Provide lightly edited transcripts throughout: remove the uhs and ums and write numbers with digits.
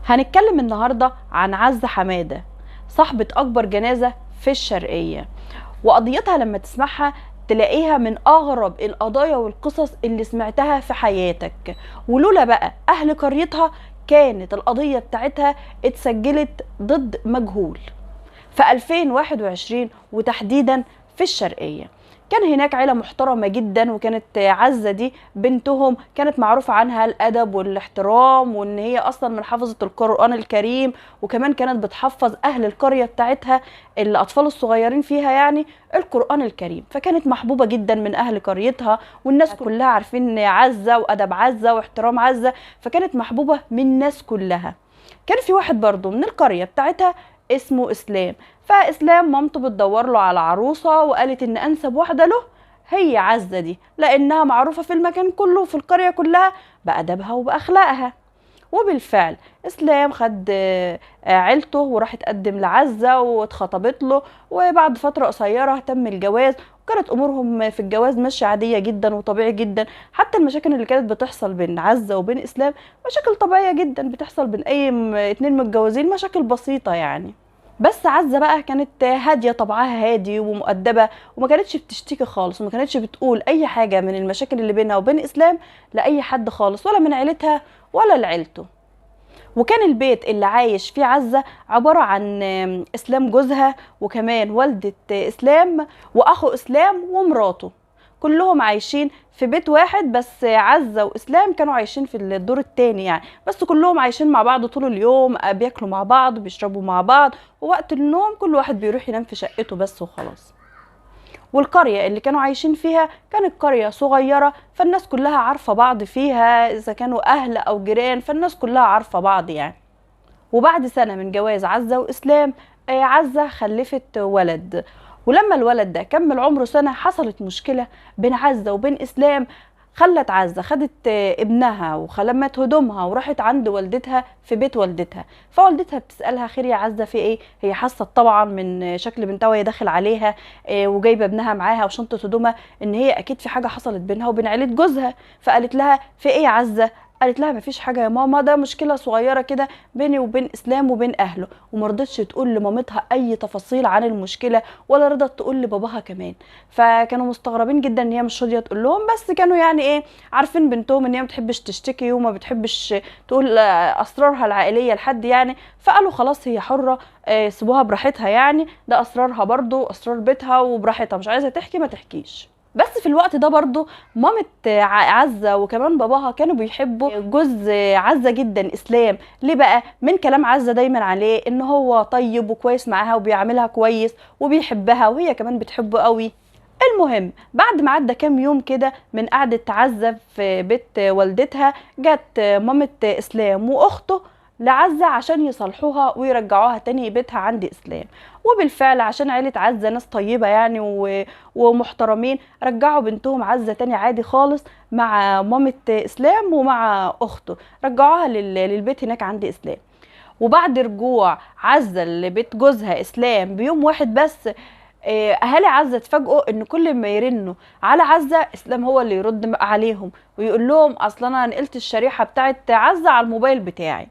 هنتكلم النهاردة عن عزة حمادة، صاحبة أكبر جنازة في الشرقية، وقضيتها لما تسمعها تلاقيها من أغرب القضايا والقصص اللي سمعتها في حياتك. ولولا بقى أهل قريتها كانت القضية بتاعتها اتسجلت ضد مجهول. في 2021 وتحديدا في الشرقية كان هناك عيلة محترمة جدا، وكانت عزة دي بنتهم كانت معروفة عنها الأدب والاحترام، وإن هي أصلا من حافظة القرآن الكريم، وكمان كانت بتحفظ أهل القرية بتاعتها الأطفال الصغيرين فيها يعني القرآن الكريم. فكانت محبوبة جدا من أهل قريتها، والناس كلها عارفين عزة وأدب عزة واحترام عزة، فكانت محبوبة من الناس كلها. كان في واحد برضو من القرية بتاعتها اسمه إسلام، فإسلام مامته بتدور له على عروسة، وقالت إن أنسب واحدة له هي عزة دي، لأنها معروفة في المكان كله وفي القرية كلها بأدبها وبأخلاقها. وبالفعل إسلام خد عيلته وراح اتقدم لعزة واتخطبت له، وبعد فترة قصيرة تم الجواز، وكانت أمورهم في الجواز ماشية عادية جدا وطبيعي جدا. حتى المشاكل اللي كانت بتحصل بين عزة وبين إسلام مشاكل طبيعية جدا بتحصل بين أي اتنين متجوزين، مشاكل بسيطة يعني. بس عزة بقى كانت هادية، طبعها هادي ومؤدبة، وما كانتش بتشتكي خالص، وما كانتش بتقول أي حاجة من المشاكل اللي بينها وبين إسلام لأي حد خالص، ولا من عيلتها ولا لعيلته. وكان البيت اللي عايش فيه عزة عبارة عن إسلام جوزها، وكمان والدة إسلام، وأخو إسلام، ومراته، كلهم عايشين في بيت واحد. بس عزة وإسلام كانوا عايشين في الدور التاني يعني، بس كلهم عايشين مع بعض طول اليوم، بياكلوا مع بعض، بيشربوا مع بعض، ووقت النوم كل واحد بيروح ينام في شقته بس وخلاص. والقرية اللي كانوا عايشين فيها كانت قرية صغيرة، فالناس كلها عارفة بعض فيها، إذا كانوا أهل أو جيران فالناس كلها عارفة بعض يعني. وبعد سنة من جواز عزة وإسلام، عزة خلفت ولد، ولما الولد ده كمل عمره سنة حصلت مشكلة بين عزة وبين إسلام، خلت عزة خدت ابنها وخلمت هدومها وراحت عند والدتها في بيت والدتها. فوالدتها بتسألها خير يا عزة في ايه؟ هي حست طبعا من شكل بنتها وهي داخل عليها وجايبه ابنها معاها وشنطة هدومها ان هي اكيد في حاجة حصلت بينها وبين عيلة جوزها. فقالت لها في ايه يا عزة؟ قالت لها مفيش حاجة يا ماما، ده مشكلة صغيرة كده بيني وبين إسلام وبين أهله. ومرضتش تقول لمامتها أي تفاصيل عن المشكلة، ولا رضت تقول لباباها كمان. فكانوا مستغربين جدا إن هي مش راضية تقول لهم، بس كانوا يعني إيه عارفين بنتهم إن هي ما بتحبش تشتكي وما بتحبش تقول أسرارها العائلية لحد يعني، فقالوا خلاص هي حرة، سيبوها براحتها يعني، ده أسرارها برضو، أسرار بيتها وبراحتها، مش عايزة تحكي ما تحكيش. بس في الوقت ده برضو مامة عزة وكمان باباها كانوا بيحبوا جوز عزة جدا إسلام. ليه بقى؟ من كلام عزة دايما عليه إن هو طيب وكويس معاها وبيعاملها كويس وبيحبها، وهي كمان بتحبه قوي. المهم بعد ما عدى كام يوم كده من قعدة عزة في بيت والدتها، جت مامة إسلام وأخته لعزة عشان يصلحوها ويرجعوها تاني بيتها عند إسلام. وبالفعل عشان عيلة عزة ناس طيبة يعني ومحترمين، رجعوا بنتهم عزة تاني عادي خالص مع مامة إسلام ومع أخته، رجعوها للبيت هناك عند إسلام. وبعد رجوع عزة لبيت جوزها إسلام بيوم واحد بس، أهالي عزة اتفاجئوا إن كل ما يرنوا على عزة إسلام هو اللي يرد عليهم ويقول لهم أصل أنا نقلت الشريحة بتاعت عزة على الموبايل بتاعي.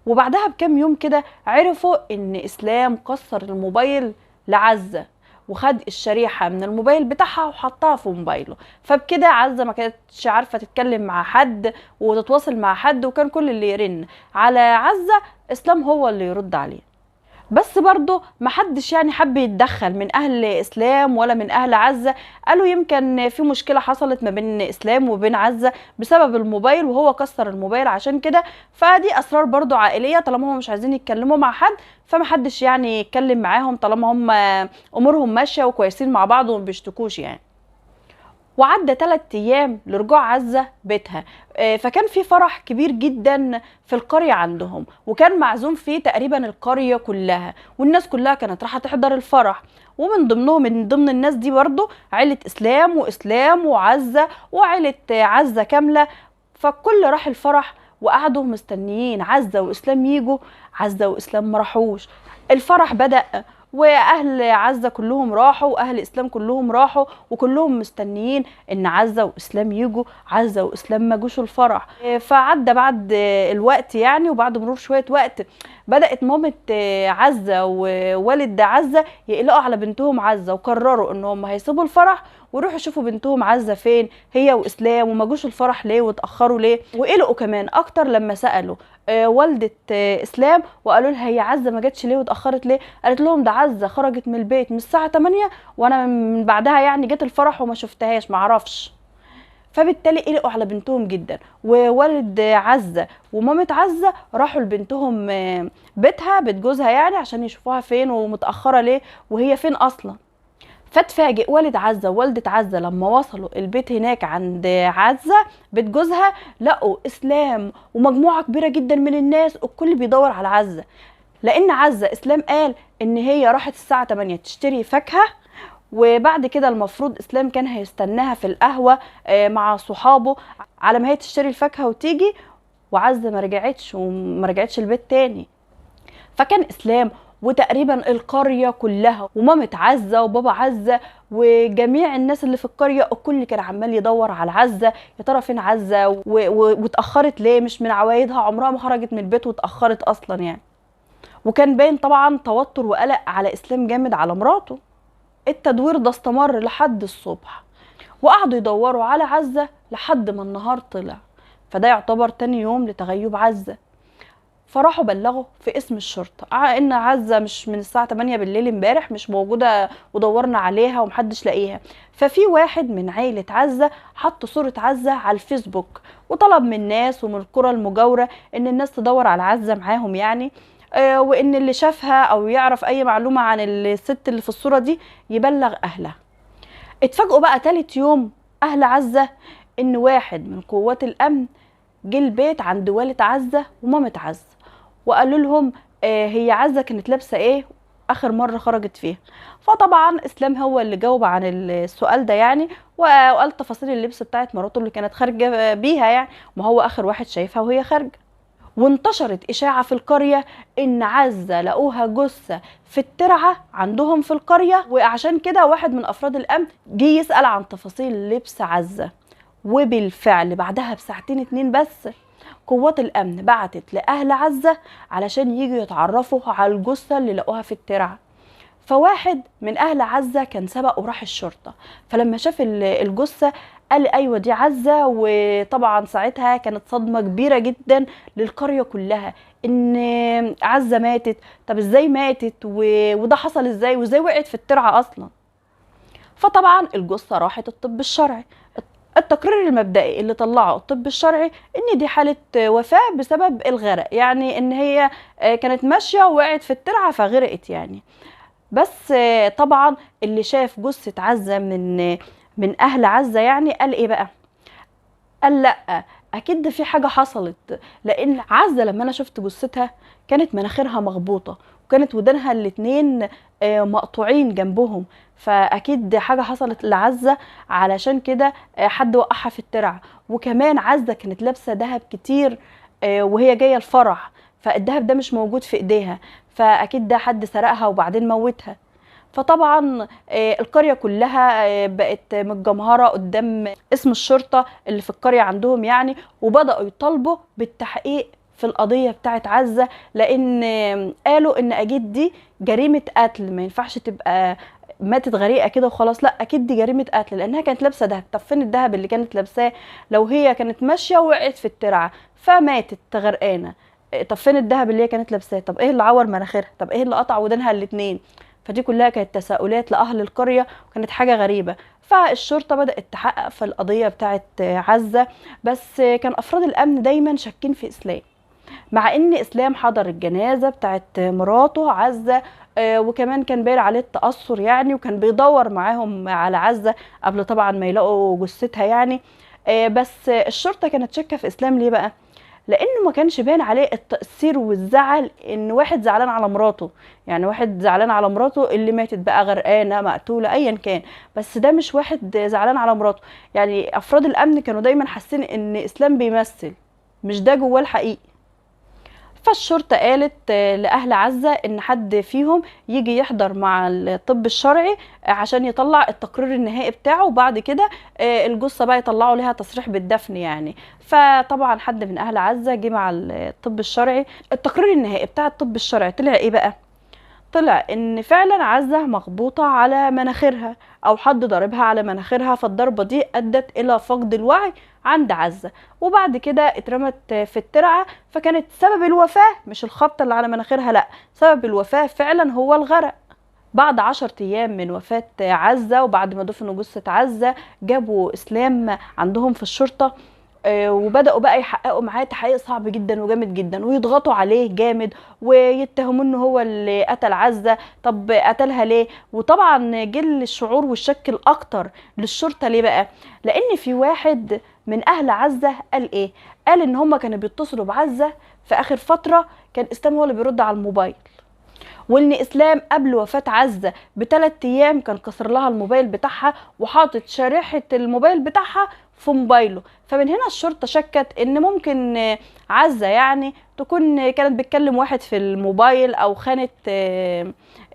وبعدها بكام يوم كده عرفوا إن إسلام كسر الموبايل لعزة وخد الشريحة من الموبايل بتاعها وحطها في موبايله. فبكده عزة ما كانتش عارفة تتكلم مع حد وتتواصل مع حد، وكان كل اللي يرن على عزة إسلام هو اللي يرد عليه. بس برضو محدش يعني حب يتدخل من أهل إسلام ولا من أهل عزة، قالوا يمكن في مشكلة حصلت ما بين إسلام وبين عزة بسبب الموبايل وهو كسر الموبايل عشان كده، فدي أسرار برضو عائلية، طالما هم مش عايزين يتكلموا مع حد فمحدش يعني يتكلم معاهم طالما هم أمورهم ماشية وكويسين مع بعض وما بيشتكوش يعني. وعدى 3 أيام لرجوع عزة بيتها، فكان في فرح كبير جدا في القرية عندهم، وكان معزوم فيه تقريبا القرية كلها، والناس كلها كانت رايحة تحضر الفرح. ومن ضمنهم من ضمن الناس دي برضو عيلة إسلام وإسلام وعزة وعيلة عزة كاملة. فالكل راح الفرح وقعدوا مستنيين عزة وإسلام يجوا، عزة وإسلام ما راحوش. الفرح بدأ واهل عزة كلهم راحوا واهل اسلام كلهم راحوا، وكلهم مستنيين ان عزة واسلام يجوا. عزة واسلام ما جوش الفرح. فعدى بعد الوقت يعني، وبعد مرور شوية وقت بدأت مامة عزة ووالد عزة يقلقوا على بنتهم عزة، وقرروا ان هم هيسيبوا الفرح ويروحوا يشوفوا بنتهم عزة فين هي واسلام، وما جوش الفرح ليه واتأخروا ليه. وقلقوا كمان اكتر لما سألوا والدة اسلام وقالوا لها هي عزة ما جاتش ليه واتأخرت ليه؟ قالت لهم ده عزة خرجت من البيت من الساعة 8 وانا من بعدها يعني جت الفرح وما شفتهاش، ما اعرفش. فبالتالي قلقوا على بنتهم جدا. ووالد عزة ومامة عزة راحوا لبنتهم بيتها، بيت جوزها يعني، عشان يشوفوها فين ومتأخرة ليه وهي فين اصلا. فاتفاجئ والد عزة ووالدة عزة لما وصلوا البيت هناك عند عزة بيت جوزها، لقوا اسلام ومجموعة كبيرة جدا من الناس الكل بيدور على عزة، لان عزة اسلام قال ان هي راحت الساعة 8 تشتري فاكهة، وبعد كده المفروض اسلام كان هيستناها في القهوة مع صحابه على ما هي تشتري الفاكهة وتيجي، وعزة ما رجعتش وما رجعتش البيت تاني. فكان اسلام وتقريبا القرية كلها ومامة عزة وبابا عزة وجميع الناس اللي في القرية الكل كان عمال يدور على عزة، يا ترى فين عزة واتأخرت ليه، مش من عوايدها، عمرها ما خرجت من البيت واتأخرت اصلا يعني. وكان باين طبعا توتر وقلق على اسلام جامد على مراته. التدوير ده استمر لحد الصبح، وقعدوا يدوروا على عزة لحد ما النهار طلع، فده يعتبر تاني يوم لتغيب عزة. فراحوا بلغوا في اسم الشرطة ان عزة مش من الساعة 8 بالليل امبارح مش موجودة، ودورنا عليها ومحدش لاقيها. ففي واحد من عائلة عزة حط صورة عزة على الفيسبوك وطلب من الناس ومن القرى المجاورة ان الناس تدور على عزة معاهم يعني، وان اللي شافها او يعرف اي معلومة عن الست اللي في الصورة دي يبلغ اهلها. اتفاجئوا بقى تالت يوم اهل عزة ان واحد من قوات الامن جه البيت عند والد عزة ومامة عزة وقالوا لهم هي عزة كانت لابسة ايه اخر مرة خرجت فيها. فطبعا اسلام هو اللي جاوب عن السؤال ده يعني، وقال تفاصيل اللبس بتاعت مراته اللي كانت خارجة بيها يعني، ما هو اخر واحد شايفها وهي خارجة. وانتشرت اشاعة في القرية ان عزة لقوها جثة في الترعة عندهم في القرية، وعشان كده واحد من افراد الامن جه يسأل عن تفاصيل لبس عزة. وبالفعل بعدها بساعتين 2 بس قوات الامن بعتت لاهل عزة علشان يجوا يتعرفوا على الجثة اللي لقوها في الترعة. فواحد من اهل عزة كان سبق وراح الشرطة، فلما شاف الجثة قال ايوه دي عزة. وطبعا ساعتها كانت صدمة كبيرة جدا للقرية كلها ان عزة ماتت. طب ازاي ماتت وده حصل ازاي، وازاي وقعت في الترعة اصلا؟ فطبعا الجثة راحت الطب الشرعي. التقرير المبدئي اللي طلعه الطب الشرعي ان دي حالة وفاة بسبب الغرق، يعني ان هي كانت ماشية ووقعت في الترعة فغرقت يعني. بس طبعا اللي شاف جثة عزة من اهل عزة يعني قال ايه بقى؟ قال لا اكيد في حاجة حصلت، لان عزة لما انا شفت جثتها كانت مناخيرها مخبوطة وكانت ودانها الاتنين مقطوعين جنبهم، فاكيد حاجة حصلت لعزة علشان كده حد وقعها في الترعة. وكمان عزة كانت لابسة دهب كتير وهي جاية الفرح، فالدهب ده مش موجود في ايديها، فاكيد ده حد سرقها وبعدين موتها. فطبعا القرية كلها بقت متجمهرة قدام اسم الشرطة اللي في القرية عندهم يعني، وبدأوا يطالبوا بالتحقيق في القضية بتاعت عزة، لأن قالوا إن أكيد دي جريمة قتل، ما ينفعش تبقى ماتت غريقة كده وخلاص، لا أكيد دي جريمة قتل لأنها كانت لابسة دهب. طب فين الدهب اللي كانت لابساه؟ لو هي كانت ماشية وقعت في الترعة فماتت غرقانة، طب فين الدهب اللي هي كانت لابساه؟ طب إيه اللي عور مناخيرها؟ طب إيه اللي قطع ودانها الاتنين؟ فدي كلها كانت تساؤلات لأهل القرية وكانت حاجة غريبة. فالشرطة بدأت تحقق في القضية بتاعت عزة، بس كان أفراد الأمن دايما شاكين في إسلام، مع إن إسلام حضر الجنازة بتاعت مراته عزة، وكمان كان باين عليه التأثر يعني، وكان بيدور معاهم على عزة قبل طبعا ما يلاقوا جثتها يعني. بس الشرطة كانت شاكة في إسلام ليه بقى؟ لانه ما كانش باين عليه التأثير والزعل، ان واحد زعلان على مراته، يعني واحد زعلان على مراته اللي ماتت بقى غرقانة مقتوله ايا كان، بس ده مش واحد زعلان على مراته. يعني افراد الامن كانوا دايما حاسين ان اسلام بيمثل، مش ده جواه الحقيقي. فالشرطة قالت لأهل عزة إن حد فيهم يجي يحضر مع الطب الشرعي عشان يطلع التقرير النهائي بتاعه، وبعد كده الجثة بقى يطلعوا لها تصريح بالدفن يعني. فطبعا حد من أهل عزة جه مع الطب الشرعي. التقرير النهائي بتاع الطب الشرعي طلع إيه بقى؟ طلع إن فعلا عزة مخبوطة على مناخيرها أو حد ضربها على مناخيرها، فالضربة دي أدت إلى فقد الوعي عند عزة، وبعد كده اترمت في الترعة. فكانت سبب الوفاة مش الخبطة اللي على مناخيرها، لا، سبب الوفاة فعلا هو الغرق. بعد 10 أيام من وفاة عزة وبعد ما دفنوا جثة عزة، جابوا إسلام عندهم في الشرطة، وبدأوا بقى يحققوا معاه تحقيق صعب جدا وجامد جدا، ويضغطوا عليه جامد ويتهموه ان هو اللي قتل عزة. طب قتلها ليه؟ وطبعا جه الشعور والشك الاكتر للشرطة ليه بقى؟ لان في واحد من اهل عزة قال ايه؟ قال ان هما كانوا بيتصلوا بعزة في اخر فترة كان اسلام هو اللي بيرد على الموبايل، وان اسلام قبل وفاة عزة ب3 ايام كان كسر لها الموبايل بتاعها وحاطط شريحة الموبايل بتاعها في موبايله. فمن هنا الشرطة شكت ان ممكن عزة يعني تكون كانت بتكلم واحد في الموبايل او خانت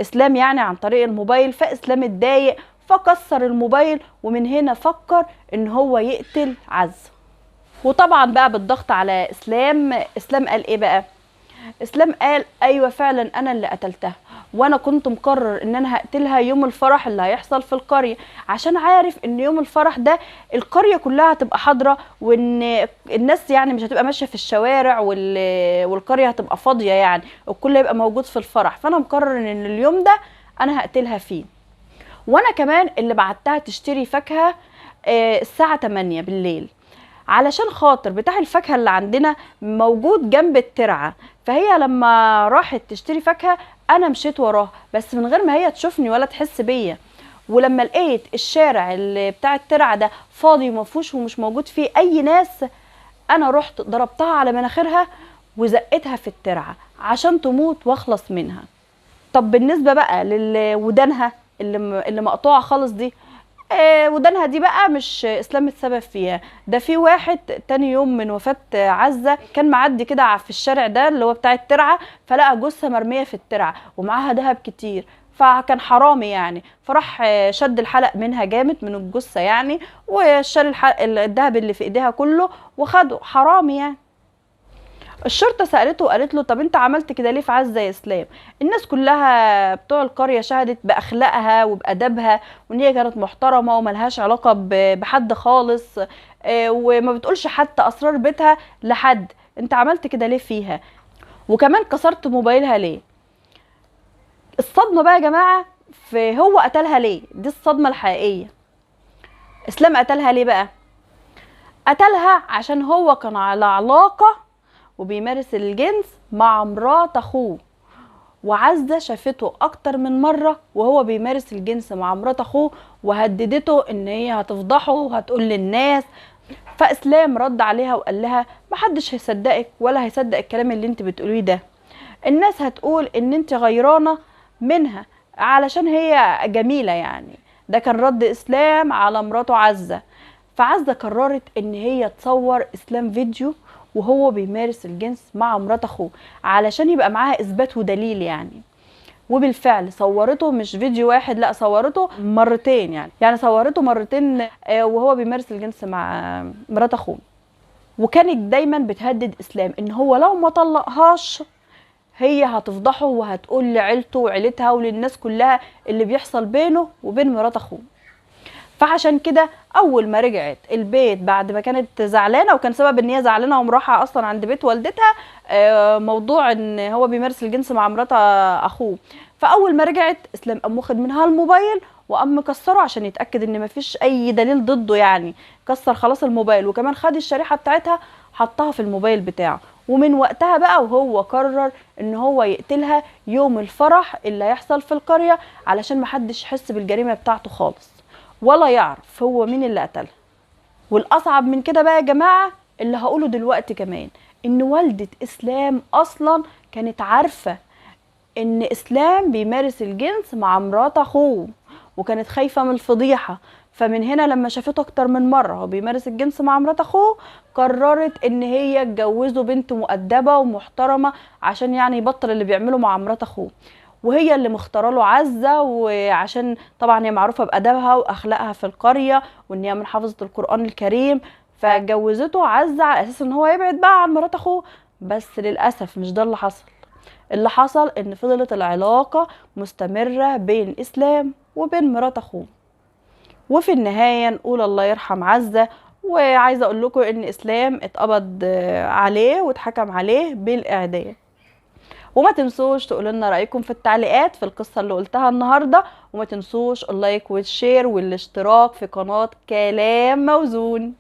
اسلام يعني عن طريق الموبايل، فاسلام اتضايق فكسر الموبايل، ومن هنا فكر ان هو يقتل عزة. وطبعا بقى بالضغط على اسلام، اسلام قال ايه بقى؟ اسلام قال ايوه فعلا انا اللي قتلتها، وانا كنت مقرر ان انا هقتلها يوم الفرح اللي هيحصل في القرية، عشان عارف ان يوم الفرح ده القرية كلها هتبقى حاضره، وان الناس يعني مش هتبقى ماشية في الشوارع، والقريه هتبقى فاضية يعني، الكل هيبقى موجود في الفرح، فانا مقرر ان اليوم ده انا هقتلها فيه. وانا كمان اللي بعتها تشتري فاكهة الساعة 8 بالليل، علشان خاطر بتاع الفاكهة اللي عندنا موجود جنب الترعه، فهي لما راحت تشتري فاكهة انا مشيت وراها بس من غير ما هي تشوفني ولا تحس بيا. ولما لقيت الشارع اللي بتاع الترعه ده فاضي ومفهوش ومش موجود فيه اي ناس، انا رحت ضربتها على مناخيرها وزقتها في الترعه عشان تموت واخلص منها. طب بالنسبة بقى لودانها اللي مقطوعة خالص دي، ودانها دي بقى مش اسلام السبب فيها، ده في واحد تاني يوم من وفاة عزة كان معدي كده في الشارع ده اللي هو بتاع الترعة، فلقى جثة مرمية في الترعة ومعاها ذهب كتير، فكان حرامي يعني، فراح شد الحلق منها جامد من الجثة يعني، وشال الذهب اللي في ايديها كله وخده، حرامي يعني. الشرطة سألته وقالت له طب انت عملت كده ليه في عزة يا اسلام؟ الناس كلها بتوع القرية شهدت بأخلاقها وبأدبها، وان هي كانت محترمة وملهاش علاقة بحد خالص، وما بتقولش حتى أسرار بيتها لحد، انت عملت كده ليه فيها؟ وكمان كسرت موبايلها ليه؟ الصدمة بقى يا جماعة في هو قتلها ليه، دي الصدمة الحقيقية. اسلام قتلها ليه بقى؟ قتلها عشان هو كان على علاقة وبيمارس الجنس مع مرات اخوه، وعزة شافته اكتر من مرة وهو بيمارس الجنس مع مرات اخوه، وهددته ان هي هتفضحه وهتقول للناس. فاسلام رد عليها وقال لها محدش هيصدقك ولا هيصدق الكلام اللي انت بتقوليه ده، الناس هتقول ان انت غيرانة منها علشان هي جميلة يعني. ده كان رد اسلام على مراته عزة. فعزة قررت ان هي تصور اسلام فيديو وهو بيمارس الجنس مع مرات اخوه علشان يبقى معاها اثبات ودليل يعني. وبالفعل صورته، مش فيديو واحد، لا صورته مرتين يعني صورته مرتين وهو بيمارس الجنس مع مرات اخوه. وكانت دايما بتهدد اسلام ان هو لو ما طلقهاش هي هتفضحه وهتقول لعيلته وعيلتها وللناس كلها اللي بيحصل بينه وبين مرات اخوه. فعشان كده اول ما رجعت البيت بعد ما كانت زعلانة، وكان سبب ان هي زعلانة ومروحه اصلا عند بيت والدتها موضوع ان هو بيمارس الجنس مع مرات اخوه، فاول ما رجعت اسلام قام واخد منها الموبايل وقام مكسرة عشان يتاكد ان مفيش اي دليل ضده يعني، كسر خلاص الموبايل، وكمان خد الشريحة بتاعتها حطها في الموبايل بتاعه. ومن وقتها بقى وهو قرر ان هو يقتلها يوم الفرح اللي هيحصل في القرية علشان محدش يحس بالجريمة بتاعته خالص ولا يعرف هو مين اللي قتلها. والاصعب من كده بقى يا جماعة اللي هقوله دلوقتي كمان، ان والده اسلام اصلا كانت عارفه ان اسلام بيمارس الجنس مع مرات اخوه، وكانت خايفة من الفضيحة، فمن هنا لما شافته اكتر من مرة هو بيمارس الجنس مع مرات اخوه، قررت ان هي تجوزه بنت مؤدبة ومحترمه عشان يعني يبطل اللي بيعمله مع مرات اخوه. وهي اللي مختاره له عزه، وعشان طبعا هي معروفة بادبها واخلاقها في القرية وان هي من حافظه القران الكريم، فجوزته عزه على اساس ان هو يبعد بقى عن مرات اخوه. بس للاسف مش ده اللي حصل. اللي حصل ان فضلت العلاقة مستمرة بين اسلام وبين مرات اخوه. وفي النهاية نقول الله يرحم عزه. وعايزه اقول لكم ان اسلام اتقبض عليه واتحكم عليه بالاعدام. وما تنسوش تقولوا لنا رايكم في التعليقات في القصة اللي قلتها النهارده، وما تنسوش ال like وال share والاشتراك في قناة كلام موزون.